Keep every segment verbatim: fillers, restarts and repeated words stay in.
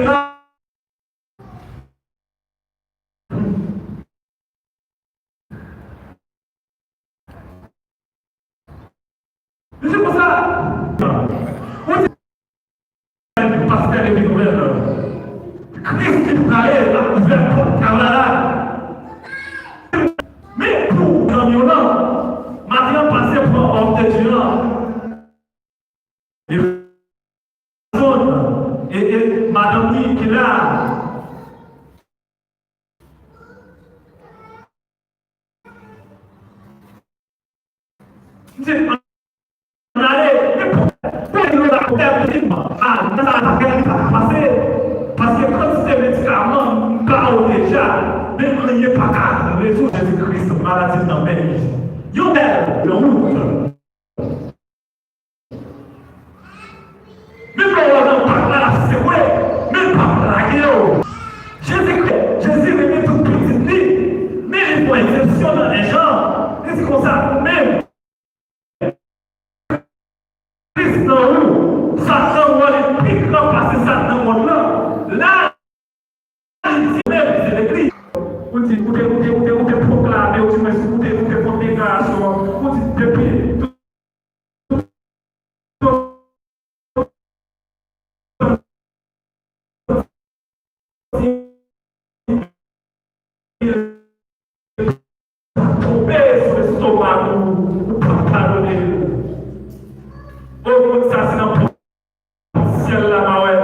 la. Li di konsa, ou di, pastè Levi Nouvèl, Kris ki prale ap ouvè pòt kay la. Men pou zanmi w lan, maten an pase pran òm de Dye an. E, e, e madanm li ki la. M di, ann ale, men pou, pou li la, pou li la, a, nan sa, pa gen, li pa ka pase. Paske kantite medikaman m ba w deja, men anyen pa ka rezoud Jezi Kris maladi nan men li. Yon bèl, yon wout. Men lè w nan bak la, l ap sekwe, men l p ap lage w. Jezi Kri, Jezi renmen tout pitit li, men li fè yon eksepsyon nan Jan. Li di konsa, men Kris nan ou, sa k nan ou an, li pi gran pase sa k nan mond lan. La, Li di menm, se legliz. Ou di, ou te, ou te, ou te, ou te pwoklame, ou di mwen, ou te, ou te fè deklarasyon, ou di, depi, tonbe sou lestomak ou, ou p ap padone l. O, moun sa se nan syèl la, m a wè l.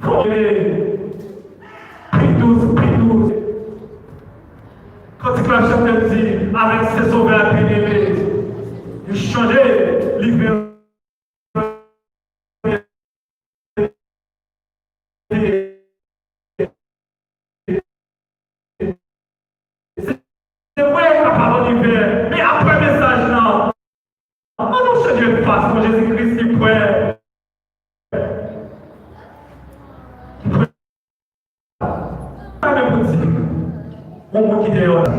Fò, pi douz, pi douz. Kantik la chante di, avèk se Sovè a byeneme, li chanje, li vin. Se vre, ou ka pa nan livè, men apre mesaj lan, an nou chanje fason Jezi Kris ki prè. Ki prè. Sa men pou di, yon moun ki deyò la.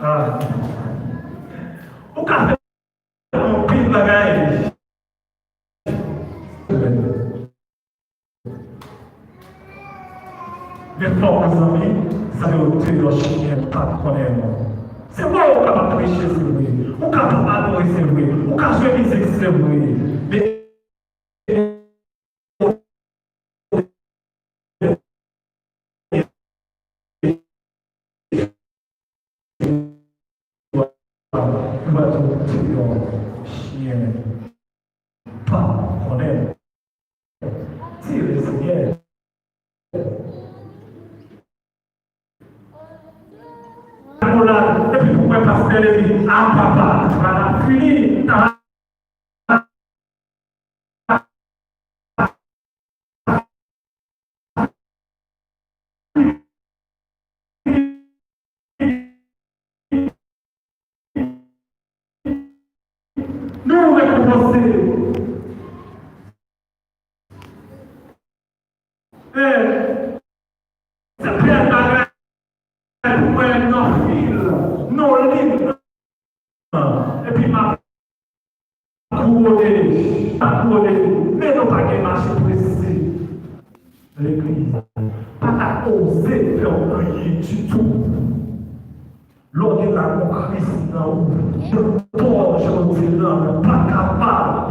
Ah. Ou ka fè anpil bagay. Men fòk ou zanmi, sa yo deyò chimyè pa konnen non. Se vre ou kapab preche, se vre. Ou kapab adore, se vre. Ou ka jwe mizik, se vre. Men Mwen tou, yon chyen pa konnen. Tire, Senyè. Akola, epi pou mwen, pastè Levi, a papa, travay la fini, travay Nou rekonpanse. Eh, se bèl bagay pou mwen nan fil, nan liv. Epi m ap kouwone, m ap kouwone, men nou pa gen mache prese. Legliz pa ta oze fè w anyen ditou. Lè w gen lakou Kris nan ou, nan pòj yo di nan, pa kapab